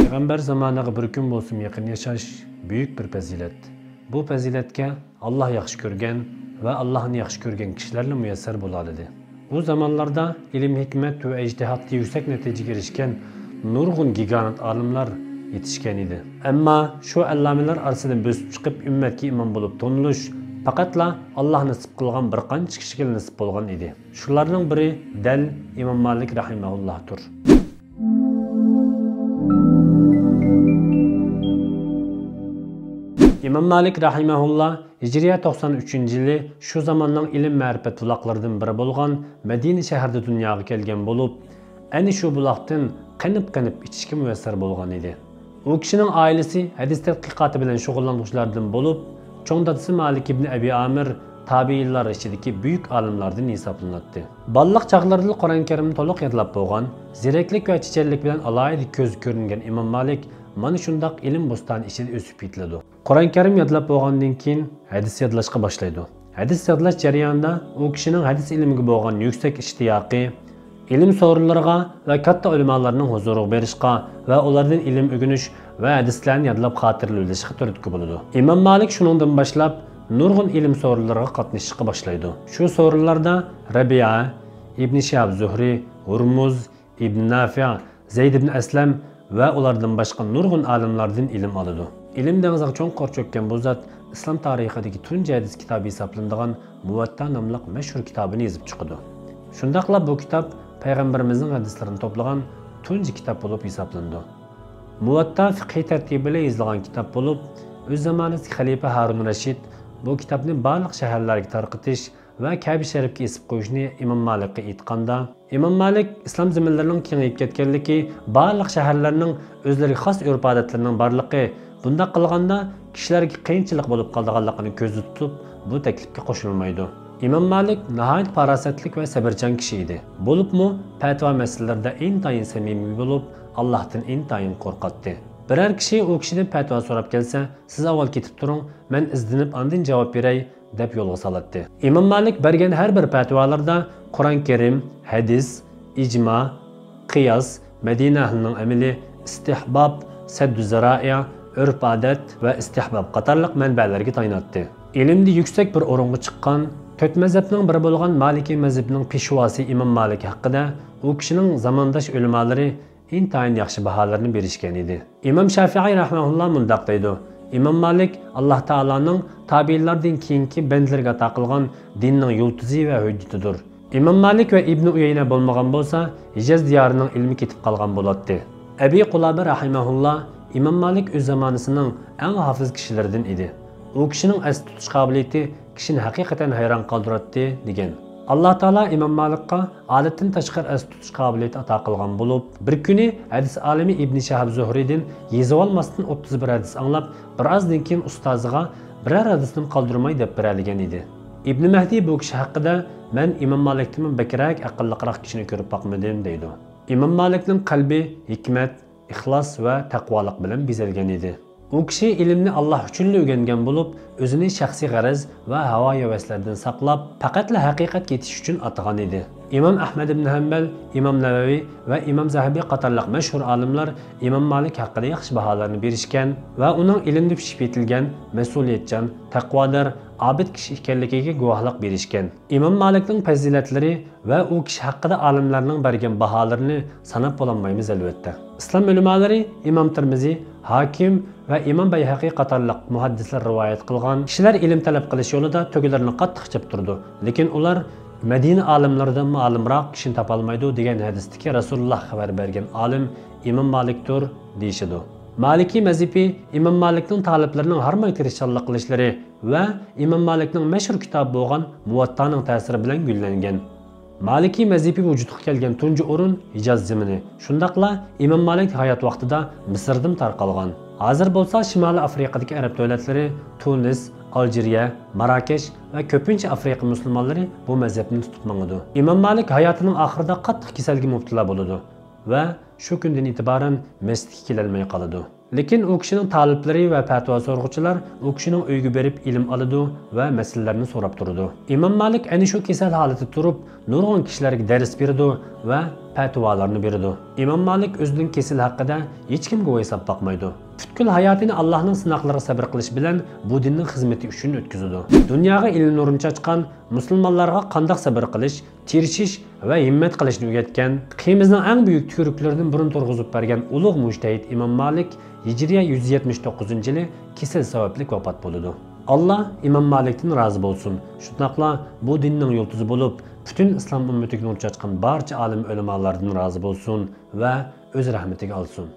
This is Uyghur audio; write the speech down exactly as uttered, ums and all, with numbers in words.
پەيغەمبەر زامانىغا بىر كۈن بولسىمۇ يېقىن ياشاش بۈيۈك بىر پەزىلەت. بۇ پەزىلەتكە ئاللاھ ياخشى كۆرگەن ۋە ئاللاھنى ياخشى كۆرگەن كىشىلەرلا مۇيەسسەر بولالىدى. ئۇ زامانلاردا ئىلىم-ھېكمەت ۋە ئىجتىھادتا يۈكسەك نەتىجىگە ئېرىشكەن نۇرغۇن گىگانت ئالىملار يېتىشكەن ئىدى. ئەمما شۇ ئەللامىلەر ئارىسىدىن بۆسۈپ چىقىپ، ئۈممەتكە ئىمام بولۇپ تونۇلۇش پەقەتلا ئاللاھ نېسىپ قىلغان بىر قانچە كىشىگىلا نېسىپ بولغان ئىدى. شۇلارنىڭ بىرى دەل ئىمام مالىك رەھىمەھۇللاھتۇر. ئىمام مالىك رەھىمەھۇللا ھىجرىيە توقسان ئۈچىنچى يىلى شۇ زاماننىڭ ئىلىم-مەرىپەت بۇلاقلىرىدىن بىرى بولغان مەدىنە شەھىرىدە دۇنياغا كەلگەن بولۇپ، ئەنە شۇ بۇلاقتىن قېنىپ-قېنىپ ئىچىشكە مۇيەسسەر بولغان ئىدى. ئۇ كىشىنىڭ ئائىلىسى ھەدىس تەتقىقاتى بىلەن شۇغۇللانغۇچىلاردىن بولۇپ، چوڭ دادىسى مالىك ئىبنى ئەبى ئامىر تابىئىنلار ئىچىدىكى بۈيۈك ئالىملاردىن ھېسابلىناتتى. بالىلىق چاغلىرىدىلا قۇرئان كەرىمنى تولۇق يادلاپ بولغان، زېرەكلىك ۋە چېچەنلىك بىلەن ئالاھىدە كۆزگە كۆرۈنگەن ئىمام مالىك مانا شۇنداق ئىلىم بوستانى ئىچىدە ئۆسۈپ يېتىلىدۇ. قۇرئان كەرىم يادلاپ بولغاندىن كېيىن ھەدىس يادلاشقا باشلايدۇ. ھەدىس يادلاش جەريانىدا ئۇ كىشىنىڭ ھەدىس ئىلمىگە بولغان يۈكسەك ئىشتىياقى، ئىلىم سورۇنلىرىغا ۋە كاتتا ئۆلىمالارنىڭ ھۇزۇرىغا بېرىشقا ۋە ئۇلاردىن ئىلىم ئۆگىنىش ۋە ھەدىسلەرنى يادلاپ خاتىرىلىۋېلىشقا تۈرتكە بولىدۇ. ئىمام مالىك شۇنىڭدىن باشلاپ نۇرغۇن ئىلىم سورۇنلىرىغا قاتنىشىشقا باشلايدۇ. شۇ سورۇنلاردا رەبىئە، ئىبنى شىھاب زۇھرى، ھۇرمۇز، ئىبن نافىئ، زەيد ئىبن ئەسلەم ۋە ئۇلاردىن باشقا نۇرغۇن ئالىملاردىن ئىلىم ئالىدۇ. ئىلىم دېڭىزىغا چوڭقۇر چۆككەن بۇ زات ئىسلام تارىخىدىكى تۇنجى ھەدىس كىتابى ھېسابلىنىدىغان مۇۋەتتا ناملىق مەشھۇر كىتابىنى يېزىپ چىقىدۇ. شۇنداقلا بۇ كىتاب پەيغەمبىرىمىزنىڭ ھەدىسلىرىنى توپلىغان تۇنجى كىتاب بولۇپ ھېسابلىنىدۇ. مۇۋەتتا فىقھىي تەرتىبى بىلەن يېزىلغان كىتاب بولۇپ، ئۆز زامانىسىدىكى خەلىپە ھارۇن رەشىد بۇ كىتابنى بارلىق شەھەرلەرگە تارقىتىش ۋە كەبە شەرىپكە ئېسىپ قويۇشنى ئىمام مالىكقا ئېيتقاندا، ئىمام مالىك ئىسلام زېمىنلىرىنىڭ كېڭىيىپ كەتكەنلىكى، بارلىق شەھەرلەرنىڭ ئۆزلىرىگە خاس ئۆرپ-ئادەتلىرىنىڭ بارلىقى، بۇنداق قىلغاندا كىشىلەرگە قىيىنچىلىق بولۇپ قالىدىغانلىقىنى كۆزدە تۇتۇپ، بۇ تەكلىپكە قوشۇلمايدۇ. ئىمام مالىك ناھايىتى پاراسەتلىك ۋە سەۋرچان كىشى ئىدى. بولۇپمۇ پەتىۋا مەسىلىلىرىدە ئىنتايىن سەمىمىي بولۇپ، ئاللاھتىن ئىنتايىن قورقاتتى. بىرەر كىشى ئۇ كىشىدىن پەتىۋا سوراپ كەلسە، سىز ئاۋۋال كېتىپ تۇرۇڭ، مەن ئىزدىنىپ ئاندىن جاۋاب بېرەي، دەپ يولغا سالاتتى. ئىمام مالىك بەرگەن ھەر بىر پەتىۋالىرىدا قۇرئان كەرىم، ھەدىس، ئىجما، قىياس، مەدىنە ئەھلىنىڭ ئەمىلى، ئىستىھباب، سەددۇ زارائىئ، ئۆرپ-ئادەت ۋە ئىستىھباب قاتارلىق مەنبەلەرگە تايىناتتى. ئىلىمدە يۈكسەك بىر ئورۇنغا چىققان، تۆت مەزھەپنىڭ بىرى بولغان مالىكىي مەزھىپىنىڭ پېشۋاسى ئىمام مالىك ھەققىدە ئۇ كىشىنىڭ زامانداش ئۆلىمالىرى ئىنتايىن ياخشى باھالارنى بېرىشكەن ئىدى. ئىمام شافىئىي رەھمەھۇللا مۇنداق دەيدۇ: ئىمام مالىك ئاللاھ تائالانىڭ تابىئىنلاردىن كېيىنكى بەندىلىرىگە ئاتا قىلغان دىننىڭ يۇلتۇزى ۋە ھۆججىتىدۇر. ئىمام مالىك ۋە ئىبنى ئۇيەينە بولمىغان بولسا، ھىجاز دىيارىنىڭ ئىلمى كېتىپ قالغان بولاتتى. ئەبى قۇلابە رەھىمەھۇللا ئىمام مالىك ئۆز زامانىسىنىڭ ئەڭ ھافىز كىشىلىرىدىن ئىدى. ئۇ كىشىنىڭ ئەستە تۇتۇش قابىلىيىتى كىشىنى ھەقىقەتەن ھەيران قالدۇراتتى، دېگەن. ئاللاھ تائالا ئىمام مالىكقا ئادەتتىن تاشقىرى ئەستە تۇتۇش قابىلىيىتى ئاتا قىلغان بولۇپ، بىر كۈنى ھەدىس ئالىمى ئىبنى شىھاب زۇھرىدىن يېزىۋالماستىن ئوتتۇز بىر ھەدىس ئاڭلاپ، بىر ئازدىن كېيىن ئۇستازىغا بىرەر ھەدىسنىمۇ قالدۇرماي دەپ بېرەلىگەن ئىدى. ئىبنى مەھدى بۇ كىشى ھەققىدە، مەن ئىمام مالىكتىنمۇ بەكرەك ئەقىللىقراق كىشىنى كۆرۈپ باقمىدىم، دەيدۇ. ئىمام مالىكنىڭ قەلبى ھېكمەت، ئىخلاس ۋە تەقۋالىق بىلەن بېزەلگەن ئىدى. ئۇ كىشى ئىلىمنى ئاللاھ ئۈچۈنلا ئۆگەنگەن بولۇپ، ئۆزىنى شەخسىي غەرەز ۋە ھاۋا-ھەۋەسلەردىن ساقلاپ، پەقەتلا ھەقىقەتكە يېتىش ئۈچۈن ئاتىغان ئىدى. ئىمام ئەھمەد ئىبن ھەمبەل، ئىمام نەۋەۋى ۋە ئىمام زەھەبى قاتارلىق مەشھۇر ئالىملار ئىمام مالىك ھەققىدە ياخشى باھالارنى بېرىشكەن ۋە ئۇنىڭ ئىلىمدە پىشىپ يېتىلگەن، مەسئۇلىيەتچان، تەقۋادار، ئابىد كىشى ئىكەنلىكىگە گۇۋاھلىق بېرىشكەن. ئىمام مالىكنىڭ پەزىلەتلىرى ۋە ئۇ كىشى ھەققىدە ئالىملارنىڭ بەرگەن باھالىرىنى ساناپ بولالمايمىز، ئەلۋەتتە. ئىسلام ئۆلىمالىرى ئىمام تىرمىزى، ھاكىم ۋە ئىمام بەيھەقى قاتارلىق مۇھەددىسلەر رىۋايەت قىلغان كىشىلەر ئىلىم تەلەپ قىلىش يولىدا تۆگىلىرىنى قاتتىق چىپتۇرىدۇ، لېكىن ئۇلار مەدىنە ئالىملىرىدىنمۇ ئالىمراق كىشىنى تاپالمايدۇ دېگەن ھەدىستىكى رەسۇلۇللاھ خەۋەر بەرگەن ئالىم ئىمام مالىكتۇر، دېيىشىدۇ. مالىكىي مەزھىپى ئىمام مالىكنىڭ تالىپلىرىنىڭ ھارماي تىرىشچانلىق قىلىشلىرى ۋە ئىمام مالىكنىڭ مەشھۇر كىتابى بولغان مۇۋەتتانىڭ تەسىرى بىلەن گۈللەنگەن. مالىكىي مەزھىپى ۋۇجۇدقا كەلگەن تۇنجى ئورۇن ھىجاز زېمىنى، شۇنداقلا ئىمام مالىك ھايات ۋاقتىدا مىسىردىمۇ تارقالغان. ھازىر بولسا شىمالىي ئافرىقىدىكى ئەرەب دۆلەتلىرى تۇنىس، ئالجىرىيە، ماراكەش ۋە كۆپىنچە ئافرىقا مۇسۇلمانلىرى بۇ مەزھەپنى تۇتۇپ ماڭىدۇ. ئىمام مالىك ھاياتىنىڭ ئاخىرىدا قاتتىق كېسەلگە مۇپتىلا بولىدۇ ۋە شۇ كۈندىن ئېتىبارەن مەسچىتكە كېلەلمەي قالىدۇ. لېكىن ئۇ كىشىنىڭ تالىپلىرى ۋە پەتىۋا سورىغۇچىلار ئۇ كىشىنىڭ ئۆيىگە بېرىپ ئىلىم ئالىدۇ ۋە مەسىلىلەرنى سوراپ تۇرىدۇ. ئىمام مالىك ئەنە شۇ كېسەل ھالىتىدە تۇرۇپ، نۇرغۇن كىشىلەرگە دەرس بېرىدۇ ۋە پەتىۋالارنى بېرىدۇ. ئىمام مالىك ئۆزىنىڭ كېسىلى ھەققىدە ھېچكىمگە ۋايساپ باقمايدۇ. پۈتكۈل ھاياتىنى ئاللاھنىڭ سىناقلىرىغا سەبرى قىلىش بىلەن بۇ دىننىڭ خىزمىتى ئۈچۈن ئۆتكۈزىدۇ. دۇنياغا ئىلىم نۇرىنى چاچقان، مۇسۇلمانلارغا قانداق سەبرى قىلىش، تىرىشىش ۋە ھىممەت قىلىشنى ئۆگەتكەن، دىنىمىزنىڭ ئەڭ بۈيۈك تۈۋرۈكلىرىدىن بىرىنى تۇرغۇزۇپ بەرگەن ئۇلۇغ مۇجتەھىد ئىمام مالىك ھىجرىيە يۈز يەتمىش توققۇزىنچى يىلى كېسەل سەۋەبلىك ۋاپات بولىدۇ. ئاللا ئىمام مالىكتىن رازى بولسۇن. شۇنداقلا بۇ دىننىڭ يۇلتۇزى بولۇپ، پۈتۈن ئىسلام ئۈممىتىگە نۇر چاچقان بارچە ئالىم ئۆلىمالاردىن رازى بولسۇن ۋە ئۆز رەھمىتىگە ئالسۇن.